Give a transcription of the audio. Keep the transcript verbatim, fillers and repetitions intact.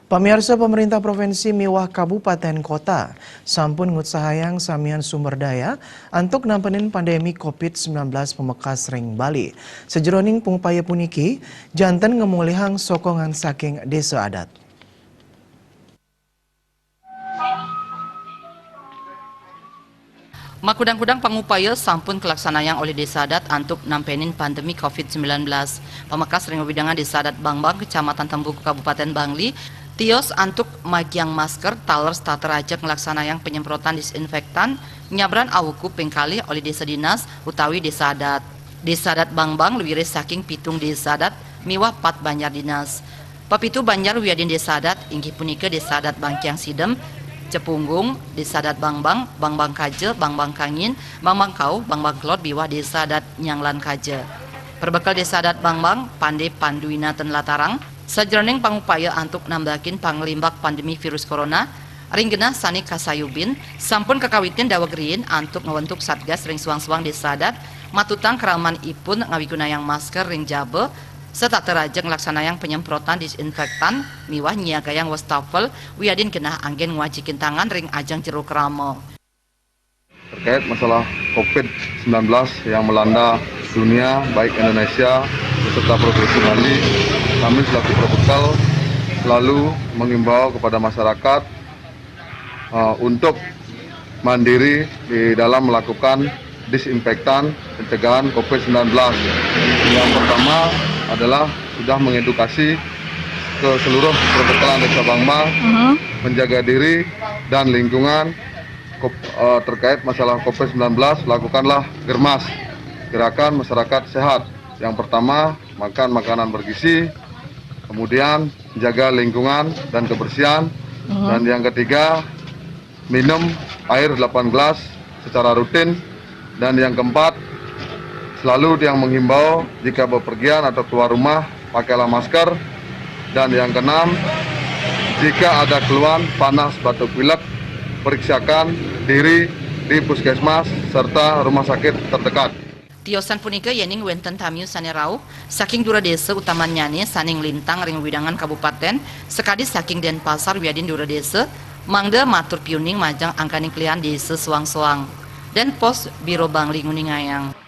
Pamiarsa, pemerintah provinsi miwah kabupaten kota sampun ngutsahayang samian sumber daya antuk nampenin pandemi covid sembilan belas pamekas ring Bali. Sajeroning pangupaya puniki, janten ngamolihang sokongan saking desa adat. Makudang-kudang pangupaya sampun kalaksanayang olih desa adat antuk nampenin pandemi covid sembilan belas. Pamekas ring wewidangan Desa Adat Bangbang, Kecamatan Tembuku, Kabupaten Bangli, tios antuk magiang masker, taler setata raja nglaksanayang panyemprotan disinfektan nyabran awuku ping kalih olih desa dinas utawi desa adat. Desa Adat Bangbang luirih saking pitung desa adat miwah pat banjar dinas. Pepitu banjar wiadin desa adat inggih punika Desa Adat Bangkiang Sidem, Cepunggung, Desa Adat Bangbang, Bangbang Kaja, Bangbang Kangin, Bangbang Kauh, Bangbang Kelod miwah Desa Adat Nyanglan Kaja. Perbekel Desa Adat Bangbang, Pande Panduwina ten latarang, sajeroning pangupaya antuk nambakin panglimbak pandemi virus corona, ring genah sane kasayubin, sampun kakawitin daweg riin antuk ngwentuk satgas ring suang-suang desa adat, matutang kramanipun ngawigunayang masker ring jaba, setata raja nglaksanayang panyemprotan disinfektan miwah nyiagayang wastafel wiadin genah anggen ngwajikin tangan ring ajeng jero krama. Terkait masalah covid sembilan belas yang melanda dunia, baik Indonesia beserta Provinsi Bali, kami selaku Perbekel selalu mengimbau kepada masyarakat, eh, untuk mandiri di dalam melakukan disinfektan pencegahan covid sembilan belas. Yang pertama adalah sudah mengedukasi ke seluruh perbekelan Desa Bangbang, mhm, menjaga diri dan lingkungan. Kop-, eh, terkait masalah covid sembilan belas, lakukanlah germas, gerakan masyarakat sehat. Yang pertama, makan makanan bergizi, kemudian jaga lingkungan dan kebersihan, mhm, dan yang ketiga, minum air delapan gelas secara rutin, dan yang keempat, selalu yang menghimbau jika bepergian atau keluar rumah, pakailah masker, dan yang keenam, jika ada keluhan panas, batuk, pilek, periksakan diri di puskesmas serta rumah sakit terdekat. Tiosan punika yening wenten tamiu sane rauh saking dura desa, utamannyane sane nglintang ring wewidangan kabupaten, sakadi saking Denpasar wiadin dura desa, mangda matur piuning majeng angganing kelihan desa soang-soang. Denpos Biro Bangli nguningayang.